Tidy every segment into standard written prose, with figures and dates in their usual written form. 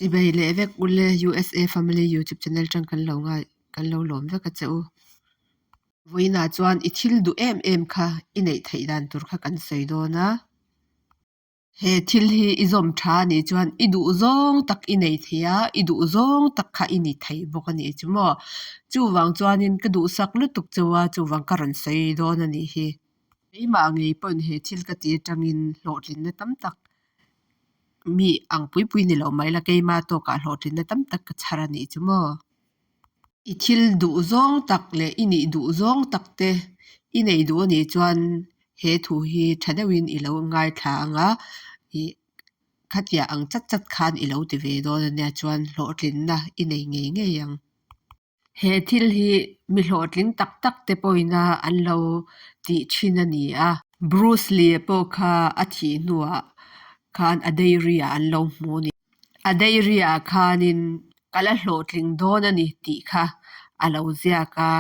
Chibai leh vek ule USA Family YouTube channel tang kan lo ngai kan lo lawm vek a che u. Vawiinah chuan i thil duh em em kha i neih theih dan tur kha kan sawi dawn a. He thil hi i zawm tha a nih chuan i duh zawng tak i nei thei a, i duh zawng tak kha i ni thei bawk a nih chu maw. Chuvang chuanin ka duhsak lutuk cheu a, chuvang ka rawn sawi dawn a nih hi. Keimah ngei pawhin he thil ka ti atangin hlawhtlinna tam tak mi ang pui pui ni lo mai la keima tawkah hlawhtlinna tam tak ka chhar a nih chu maw. I thil duh zawng tak leh i nih duh zawng tak te i nei duh a nih chuan he thu hi tha deuhin i lo ngaithla ang a, ih khatiah ang chat chat khan i lo ti ve dawn a nia chuan hlawhtlinna i nei ngei ngei ang. He thil hi mi hlawhtling tak tak te pawhin a an lo tih thin a ni a. Bruce Lee pawh kha a thih hnuah khan a diary ah an lo hmu a ni. A diary ah khanin ka la hlawhtling dawn a ni tih kha a lo ziak a.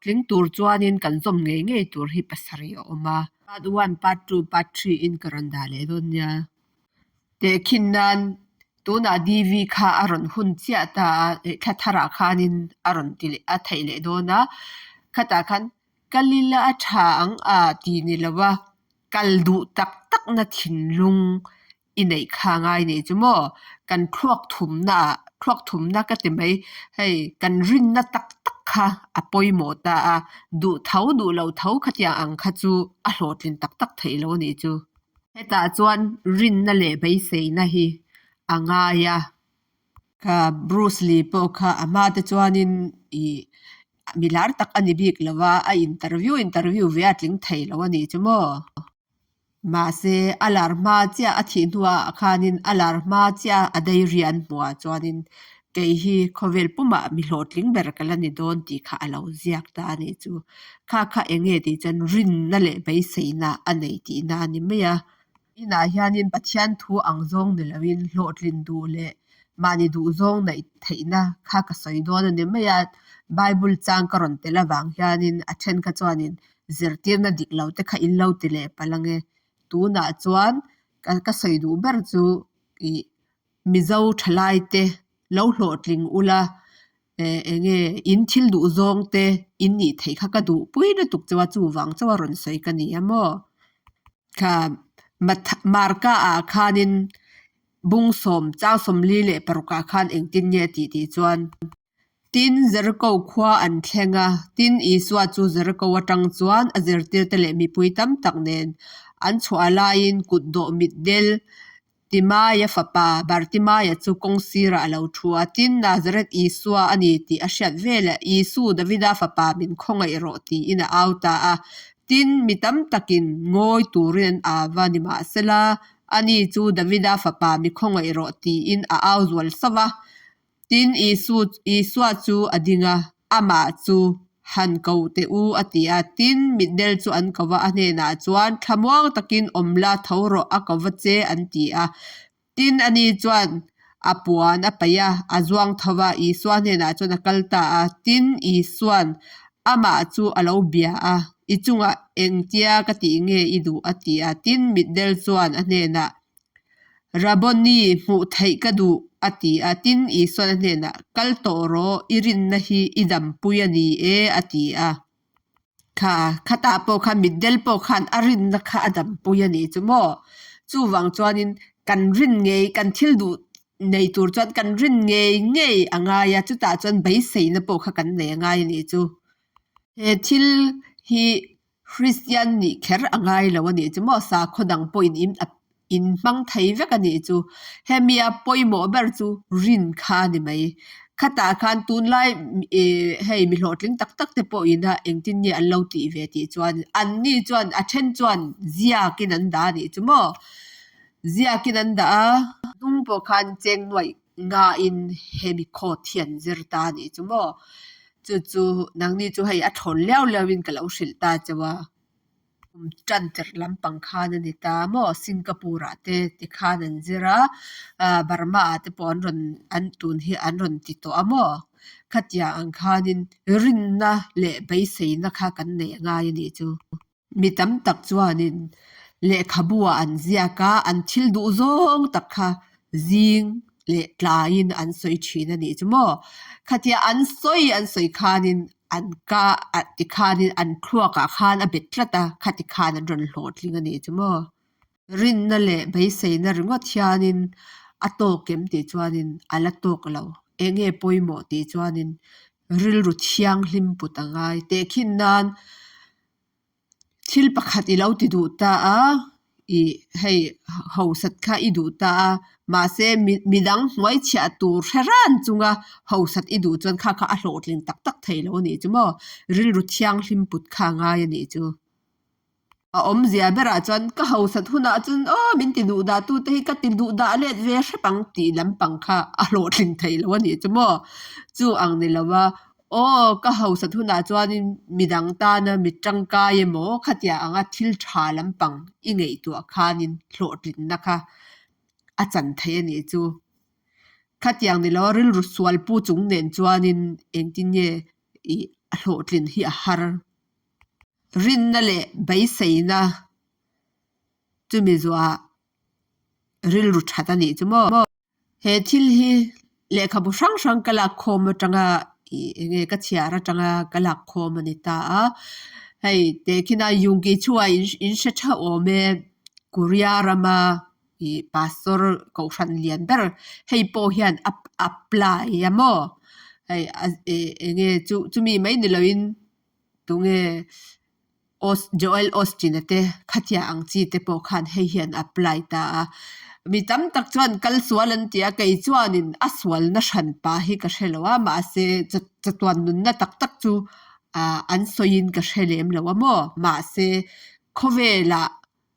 Tling tur chuanin kan zawm ngei ngei tur hi pasarih a awm a. Part one, part two, part three in ka rawn dah leh dawn nia. Tehkhin nan tunah DV kha a rawn hun chiah ta a, thla tharah khanin a rawn ti leh a theih leh dawn a, khatah khan kal ila a tha ang a ti ni lo a, kal duh tak takna thinlung i neih kha ngai nih chu maw kan thluak thumna ah thluak thumna ka ti mai hei kan rinna tak tak kha a pawimawh ta a duh tho duh lo tho khatiang ang kha chu a hlawhtlin tak tak theih lo a nih chu. Hetah chuan rinna leh beiseina hi a ngai a. Kha Bruce Lee pawh kha a hma te chuanin ih mi lar tak a ni bik lo va, a interview interview ve a tling thei lo a nih chu maw. Mahse a lar hma chiah a thih hnuah khanin a lar hma chiah a diary an hmuhah chuanin kei hi khawvel pumah mi hlawhtling ber ka la ni dawn tih kha a lo ziak ta a nih chu. Kha kha eng nge tih chuan rinna leh beiseina a nei tihna a ni mai a. Inah hianin Pathian thu ang zawng ni loin hlawhtlin duh leh mahni duh zawng neih theihna kha ka sawi dawn a ni mai a. Bible chang ka rawn tel avang hianin a then kha chuanin zirtirna dik lo te kha in lo ti leh palh ange. Tunah chuan ka sawi duh ber chu ih Mizo thalai te lo hlawhtling ula eh eng nge in thil duh zawng te in nih theih kha ka duh pui lutuk chauh a chuvang chauh a rawn sawi ka ni a maw. Kha Marka ah khanin bung sawm chang sawmli leh paruk ah khan engtin nge a tih tih chuan. Tin, Jeriko khua an thleng a, tin, Isua chu Jeriko atang chuan a zirtirte leh mipui tam tak nen an chhuah laiin kutdawh mitdel Timaia fapa Bartimaia chu kawng sirah a lo thu a. Tin, Nazareth Isua a ni tih a hriat veleh, Isu, Davida fapa min khawngaih rawh tiin a au ta a. Tin, mi tam takin ngawi turin an au va, nimahsela, ani chu Davida fapa mi khawngaih rawh tiin a au zual sauh a. Tin, Isua chu a ding a, amah chu han ko teh u a ti a. Tin, mitdel chu an ko va, a hnenah chuan, Thlamuang takin awm la, tho rawh, a ko va che, an ti a. Tin, ani chuan a puan a paih a, a zuang tho va, Isua hnenah chuan a kal ta a. Tin, Isua'n amah chu a lo bia a, I chungah engtia ka tih nge i duh? a ti a. Tin, mitdel chuan a hnenah, Rabboni, hmuh theih ka duh, a ti a. Tin, Isuan a hnenah, Kal tawh rawh, i rinna hi i dampui a ni e, a ti a. Kha, khatah pawh khan mitdel pawh khan a rinna kha a dampui a nih chu maw? Chuvang chuanin kan rin ngei, kan thil duh nei tur chuan kan rin ngei ngei a ngai a, chutah chuan beiseina pawh kha kan nei a ngai a nih chu. He thil hi Kristian nih kher a ngai lo a nih chu maw? Sakhaw dang pawhin in in hmang thei vek a nih chu. Hemi a pawimawh ber chu rin kha a ni mai. Khatah khan tunlai ih hei mi hlawhtling tak tak te pawhin a engtin nge an lo tih ve tih chuan anni chuan a then chuan ziakin an dah a nih chu maw? Ziakin an dah a. Hnung pawh khan cheng nuaih Ngain hemi coat hi an zir ta a nih chu maw? Chu chu nangni chu hei a thawn liau liau in ka lo hrilh ta cheu a, kum tan tirh lampang khan a ni ta maw? Singapore ah te tikhan an zir a, ah Burma ah te pawh an rawn an tun hi an rawn ti tawh a maw? Khatiang ang khanin rinna leh beiseina kha kan neih a ngai a nih chu. Mi tam tak chuanin lehkhabu ah an ziak a, an thil duh zawng tak kha zing leh tlaiin an sawi thin a nih chu maw. Khatia an sawi an sawi khanin an ka tikhanin an thluakah khan a bet tlat a, khati khan an rawn hlawhtling a nih chu maw. Rinna leh beiseina ringawt hianin a tawk em tih chuanin a la tawk lo. Eng nge pawimawh tih chuanin rilru thianghlim put a ngai. Tehkhin nan thil pakhat i lo ti duh ta a, ih hei hausat kha i duh ta a, mahse midang hnuai chhiah tur hre ran chunga hausat i duh chuan kha kha a hlawhtling tak tak thei lo a nih chu maw. Rilru thianghlim put kha a ngai a nih chu. A awmzia berah chuan ka hausat hunah chuan aw min ti duh dah tute hi ka ti duh dah let ve hrep ang tih lampang kha a hlawhtling thei lo a nih chu maw. Chu ang ni lo a, aw ka hausat hunah chuanin midang tana mi tangkai emaw khatia anga thil tha lampang i ngaihtuah khanin hlawhtlinna kha a chan thei a nih chu. Khatiang ni lo a rilru sual pu chung nen chuanin engtin nge ih a hlawhtlin hi a har. Rinna leh beiseina chumi zuah rilru that a nih chu maw. He thil hi lehkhabu hrang hrang ka lak khawm atanga ih eng nge ka chhiar atanga ka lak khawm a ni ta a. Hei tehkhin a Yungki chhuah in hre theuh awm e Korea rama ih pastor kohhran lian ber hei pawh hian a apply a maw hei eng nge chumi mai ni loin. Tunge Joel Osteen-a te khatia ang chi te pawh khan hei hian a apply ta a. Mi tam tak chuan kal sual an ti a, kei chuanin a sualna hran pa hi ka hre lo a, mahse chatuan nunna tak tak chu an sawiin ka hre lem lo a maw. Mahse khawvelah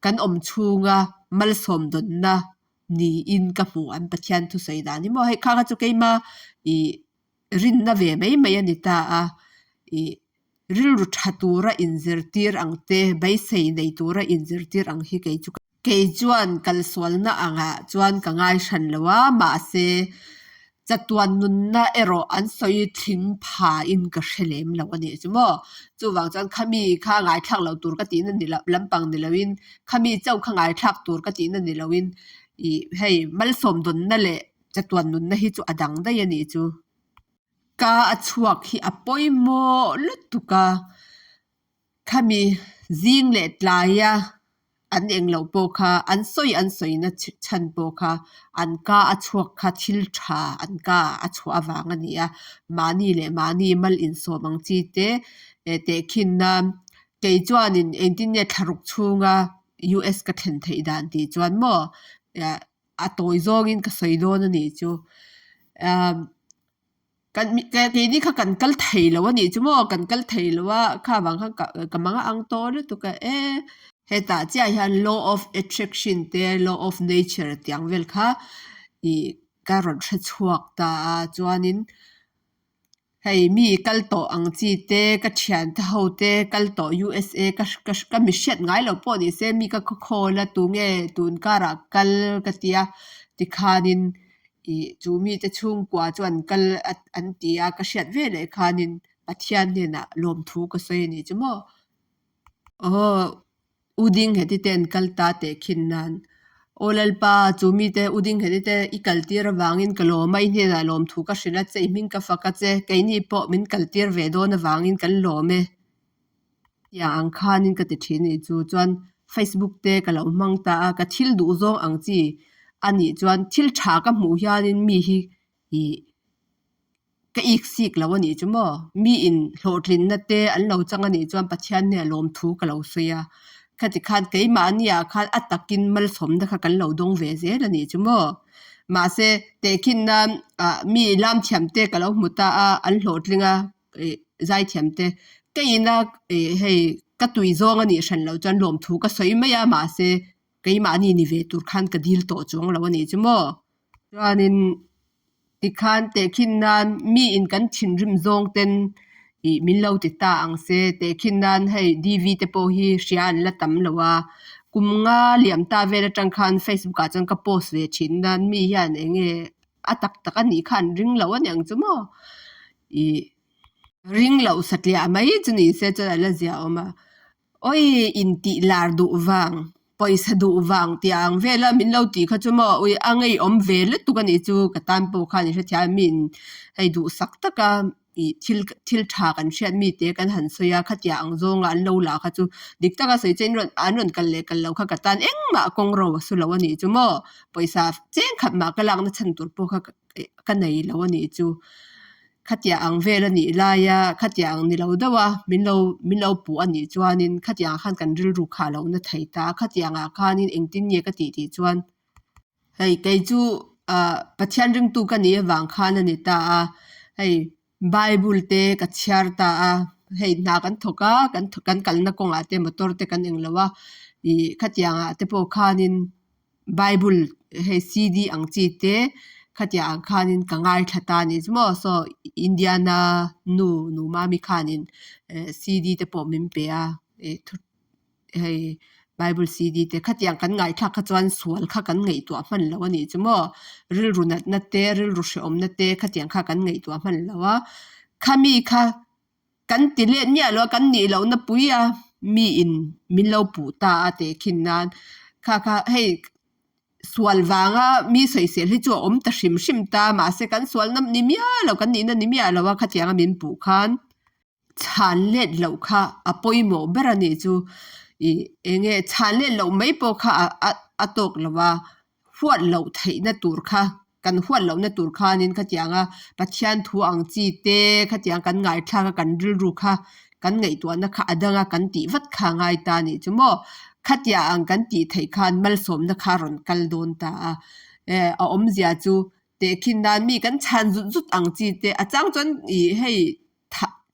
kan awm chhunga malsawm dawnna niin ka hmu an Pathian thusawi dan hi maw. Hei kha kha chu keima ih rinna ve mai mai a ni ta a, ih rilru tha tura inzirtir ang te, beisei nei tura inzirtir ang hi kei chu kei chuan kalsualna angah chuan ka ngai hran lo a, mahse chatuan nunna erawh an sawi thling phain ka hre lem lo a nih chu maw. Chuvang chuan khami kha ngaithlak loh tur ka tihna ni loh lampang ni loin khami chauh kha ngaithlak tur ka tihna ni loin ih hei malsawm dawnna leh Chatuan nunna hi chu a dang daih a nih chu. Ka a chhuak hi a pawimawh lutuk a, khami zing leh tlaia an eng loh pawh kha an sawi an sawina chhan pawh kha an ka a chhuak kha thil tha an ka a chhuah avang a ni a, mahni leh mahni mal insawm ang chi te tehkhin nan kei chuanin engtin nge thlaruk chhunga US ka thlen theih dan tih chuan maw. A tawi zawngin ka sawi dawn a nih chu. Umm kan keini kha kan kal thei lo a nih chu maw kan kal thei lo a kha vang khan ka mang a ang tawh lutuk a e. Hetah chiah hian law of attraction te law of nature tih ang vel kha ih ka rawn hre chhuak ta a chuanin Hei mi kal tawh ang chi te ka thiante ho te kal tawh USA ka ka ka mi hriat ngai loh pawh ni se mi ka khawkhawl a tunge tun karah kal ka tia tikhanin ih chu mite chhungkua chu an kal an ti a ka hriat veleh khanin Pathian hnenah lawmthu ka sawi a nih chu maw. Aw, U Dingheti te an kal ta teh khin nan. Aw Lalpa, chu mite U Dingheti te i kal tir avangin ka lawm a, i hnenah lawmthu ka hrilh a che, i hming ka fak a che, keini pawh min kal tir ve dawn avangin kan lawm e. Tiang ang khanin ka ti thin anih chu. Chuan Facebook te ka lo hmang ta a, ka thil duh zawng ang chi anih chuan thil tha ka hmuh hianin mi hi ih Ka ik sik lo a nih chu maw? Miin hlawhtlinna te an lo chang a nih chuan Pathian hneh lawmthu ka lo sawi a. Khati khan keimahniah khan a takin malsawmna kha kan lo dawng ve zel a nih chu maw? Mahse, tehkhin nan ah mi lamthiam te ka lo hmu ta a, an hlawhtling a ih zaithiam te. Ka ina ih hei ka tui zawng a nih hran loh chuan lawmthu ka sawi mai a, mahse keimahni ni ve tur khan ka dil tawh chuang lo a nih chu maw? Chuanin tikhan tehkhin nan miin kan thinrim zawng ten ih min lo ti ta ang se tehkhin nan hei D_V te pawh hi hria an la tam lo a kum nga liam ta vel atang khan facebook ah chuan ka post ve thin nan mi hian eng nge a tak tak a nih kha an ring lo a niang chu maw ih ring loh satliah mai chu ni se chuan a la zia awm a. Awi intih lar duh vang. Pawisa duh vang tih ang vel a min lo tih kha chu maw ui a ngeiawm ve lutuk a nih chu ka tan pawh khan i hrethiam a miin hei duhsak taka ih thil thil tha kan hriat mite kan han sawi a khatiang ang zawnga an lo lah kha chu dik taka sawi chuan an rawn kal leh kal loh kha ka tan engmah kawng ro a su lo a nih chu maw pawisa cheng khat mah ka lakna chhan tur pawh kha ka nei lo a nih chu. Khatiang ang vel a nih laia khatiang ang ni lo deuh a min lo min lo puh a nih chuanin khatiang ah khan kan rilru kha a lo na thei ta a, khatiang ah khanin engtin nge ka tih tih chuan hei kei chu ah Pathian ringtu ka nih avang khan a ni ta a, hei Bible te ka chhiar ta a, hei hna kan thawk a kan kan kalna kawngah te motor te kan englo a ih khatiang ah te pawh khanin Bible hei CD ang chi te khatiang ang khanin ka ngaithla ta a ni chu maw saw Indiana nu nu mami khanin CD te pawh min pe a ih thu hei Bible CD te khatiang kan ngaithlak kha chuan sual kha kan ngaihtuah hman lo a nih chu maw rilru natna te rilru hrehawmna te khatiang kha kan ngaihtuah hman lo a khami kha Kan ti let miah lo a, kan nih lohna pui a mi in min lo puh ta a teh khin nan kha kha hei sual vanga mi sawisel hi chu a awm ta hrim hrim ta mahse kan sualna ni miah lo kan nihna ni miah lo a khatianga min puh khan chhan let loh kha a pawimawh ber a nih chu ih eng nge chhan let loh mai pawh kha a tawk lo a. Huat loh theihna tur kha, kan huat lohna tur khanin khatianga Pathian thu ang chi te khatiang kan ngaithlak a kan rilru kha kan ngaihtuahna kha a danga kan tih vat kha a ngai ta anih chu maw. Khatia ang kan tih theih khan malsawmna kha a rawn kal dawn ta a. Eh a awmzia chu tehkhin nan mi kan chhan zut zut ang chi te a chang chuan ih hei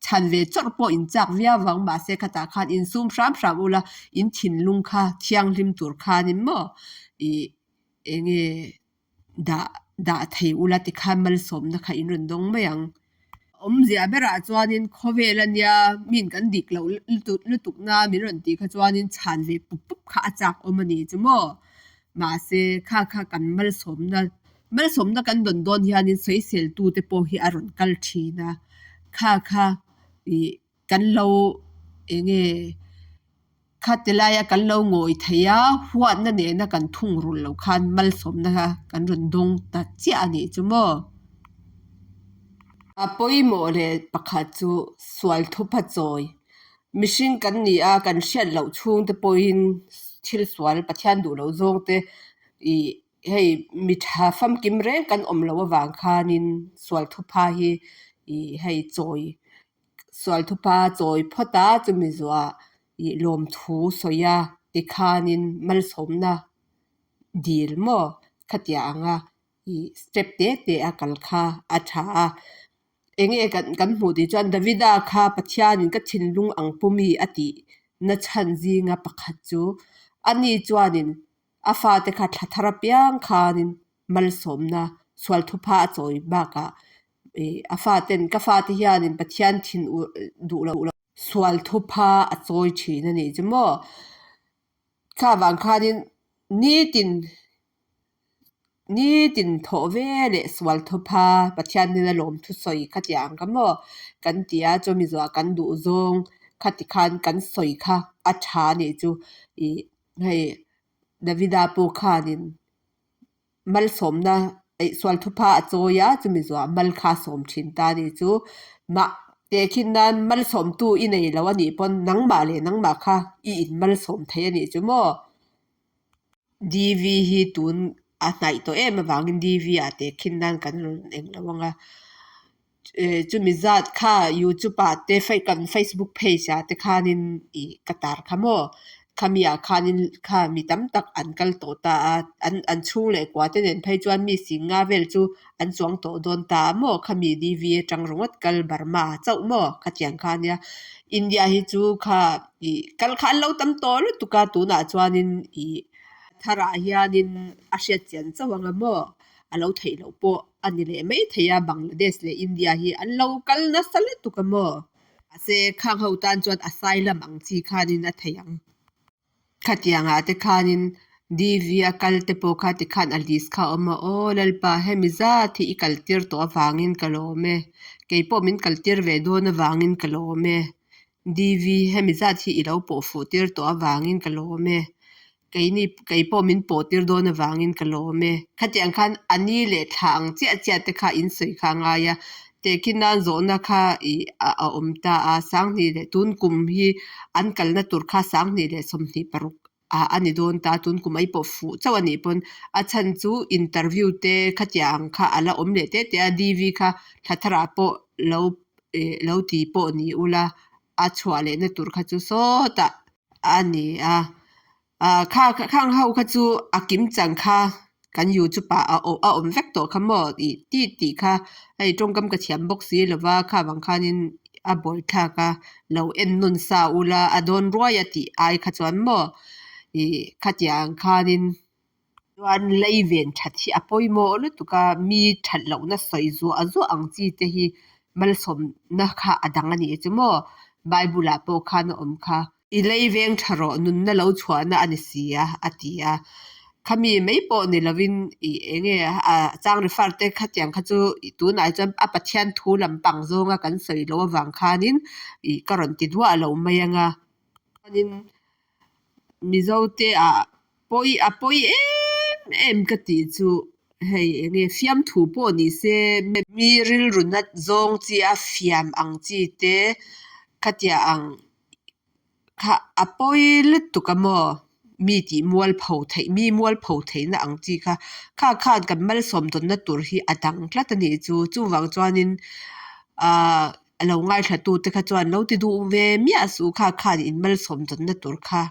Chhan ve chawrh pawh in chak viau vang mahse khatah khan in sum hram hram ula in thinlung kha thianghlim tur khanin maw ih enge dah dah thei ula tikhan malsawmna kha in rawn dawng mai ang. Awmzia berah chuanin khawvel ania min kan dik loh lutuk lutuk na min rawn tih kha chuanin chhan ve pup pup kha a chak awm a ni chu maw. Mahse kha kha kan malsawmna Malsawmna kan dawn dawn hianin sawiseltute pawh hi a rawn kal thin a, kha kha ih kan lo eng nge khati laia kan lo ngawi thei a, huatna nena kan thungrul loh khan malsawmna kha kan rawn dawng ta chiah a nih chu maw. A pawimawh leh pakhat chu sual thupha chawi mihring kan ni a, kan hriat loh chhungte pawhin thil sual Pathian duh loh zawngte ih Hei mi tha famkim reng kan awm loh avang khanin sual thupha hi ih hei chawi sual thupha chawi phawt a chumi zuah ih lawmthu sawi a tikhanin malsawmna dil maw khatiang anga ih step te te a kal kha a tha a. Enge kan kan hmuh tih chuan Davida kha Pathianin ka thinlung ang pumi a tih na chhan zinga pakhat chu ani chuanin A fate kha thla thar apiang khanin malsawmna sual thupha a chawi bakah ih a faten ka fate hianin Pathian thin uh duh loh sual thupha a chawi thin a nih chu maw. Thla vang khanin nitin nitin thawh ve leh sual thupha Pathian hnena lawmthu sawi khatiang ang kha maw kan ti a chumi zawhah kan duh zawng khati khan kan sawi kha a tha a nih chu ih. Hei Davida pawh khanin malsawmna eih sual thupha a chawi a chumi zuah mal kha a sawm thin ta a nih chu mah tehkhin nan malsawmtu i nei lo a nih pawn nangmah leh nangmah kha i in malsawm thei a nih chu maw. DV hi tun a hnaih tawh em avangin DV ah tehkhin nan kan rawn eng lo ang a. Chumi zat kha youtube ah te kan facebook page ah te khanin ih ka tar kha maw khami ah khanin kha mi tam tak an kal tawh ta a an an chhung leh kua te nen phei chuan mi sing nga vel chu an chuang tawh dawn ta a maw khami DV atang ringawt kal Burma chauh maw khatiang kha ania India hi chu kha ih kal kha an lo tam tawh lutuk a tunah chuanin ih tharah hianin a hriat chian chauh ang a maw. a lo theih loh pawh a ni leh mai thei a, Bangladesh leh India hi an lo kal nasa lutuk a maw? Mahse, khang ho tan chuan asylum ang chi khanin a theih ang. Khatiangah te khanin DV a kal te pawh kha tikhan a list kha a awm a, Aw Lalpa, hemi zat hi i kaltir tawh avangin ka lawm e, kei pawh min kaltir ve dawn avangin ka lawm e, DV hemi zat hi i lo pawh fuh tir tawh avangin ka lawm e. Keini kei pawh min pawh tir dawn avangin ka lawm e. Khatiang khan a ni leh thla ang chiah chiah te kha in sawi kha a ngai a. Tehkhin nan zawhna kha ih a awm ta a, sanghnih leh tun kum hi an kalna tur kha sanghnih leh 26 a ni dawn ta, tun kum ai pawh fuh chauh a nih pawn a chhan chu interview te khatiang ang kha a la awm leh teh teh a, DV kha thla tharah pawh lo ih lo ti pawh ni ula a chhuah lehna tur kha chu sawtah a ni a. Kha khang ho kha chu a kim chang kha kan youtube ah a a awm vek tawh kha maw ih tih tih kha hei tawngkam ka thiam bawk si lova kha vang khanin a buaithlak a lo en nawn sa ula a dawn ruai a tih ai kha chuan maw ih khatiang khanin chuan lei ven that hi a pawimawh lutuk a mi that lohna sawi zuah zuah ang chi te hi malsawmna kha a dang a nih chu maw bible ah pawh khan a awm kha. I lei veng tha rawh, nunna lo chhuahna a ni si a, a ti a. Khami mai pawh ni lovin i eng nge a chang refer te khatiang kha chu tunah chuan a Pathian thu lampang zawnga kan sawi loh avang khanin i ka rawn ti duah lo mai anga. Chuanin Mizote ah pawi a pawi em em ka tih chu hei eng nge fiamthu pawh ni se mi rilru nat zawng chi a fiam ang chi te khatiang ang Kha a pawi lutuk a maw? Mi tih mualpho theih, mi mualpho theihna ang chi kha. Kha khan kan malsawm tawnna tur hi a dang tlat a nih chu. Chuvang chuanin aah a lo ngaithlatute kha chuan lo ti duh ve miah suh kha khan in malsawm tawnna tur kha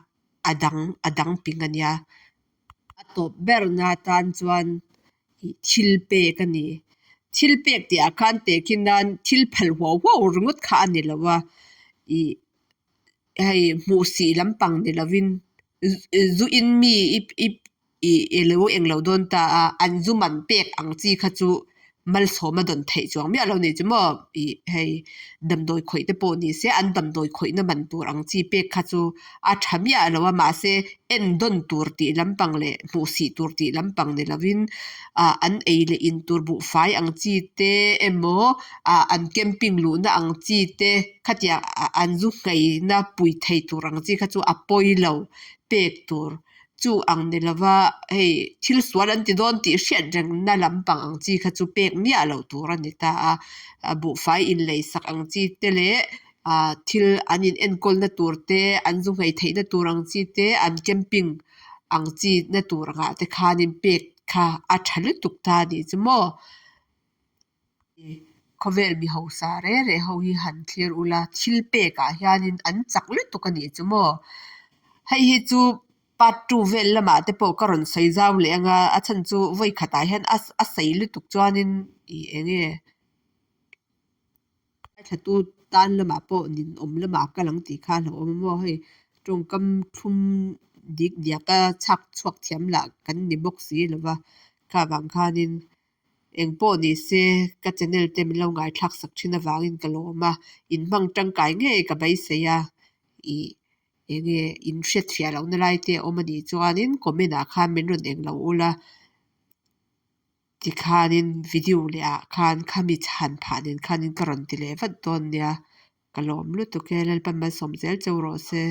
a dang a dang ping a nia. A tawp berna tan chuan thil pek a ni. Thil pek tih ah khan tehkhin nan thil phal huau huau ringawt kha a ni lo a, ih hei hmuhsih lampang ni lovin zu in mi i lo eng lo dawn ta a, an zu man pek ang chi kha chu malsawm a dawn theih chuang miah lo ni chu maw ih hei damdawi khawih te pawh ni se an damdawi khawihna man tur ang chi pek kha chu a tha miah lo a mahse en dawn tur tih lampang leh hmuhsih tur tih lampang ni lovin ah an ei leh in tur buhfai ang chi te emaw ah an camping luhna ang chi te khatiang an zu ngheina pui thei tur ang chi kha chu a pawi lo pek tur. Chu ang ni lova hei thil sual an ti dawn tih hriat rengna lampang ang chi kha chu pek miah loh tur a ni ta a, buhfai inlei sak ang chi te leh ah thil an in enkawlna tur te an zu nghei theihna tur ang chi te an camping ang chi na tur angah te khanin pek kha a tha lutuk ta a nih chu maw. Khawvel mi hausa reh reh ho hi han thlir ula thil pekah hianin an chak lutuk a nih chu maw. Hei hi chu part two vel lamah te pawh ka rawn sawi zau leh anga a chhan chu vawi khatah hian a sei lutuk chuanin ih eng nge Thlatu tan lamah pawh ninawm lamah a kal ang tih kha a hlauhawm a maw hei tawngkam thlum dik diak a chhak chhuak thiam lah kan ni bawk si lova kha vang khanin eng pawh ni se ka channel te min lo ngaithlak sak thin avangin ka lawm a in hmang tangkai ngei ka beisei a ih eng nge in hriatfiah lohna lai te a awm a nih chuanin comment ah khan min rawn eng lo ula. Tikhanin video leh ah khan khami chhan phah nen khanin ka rawn ti leh vat dawn nia, ka lawm lutuk e, Lalpan malsawm zel cheu rawh se.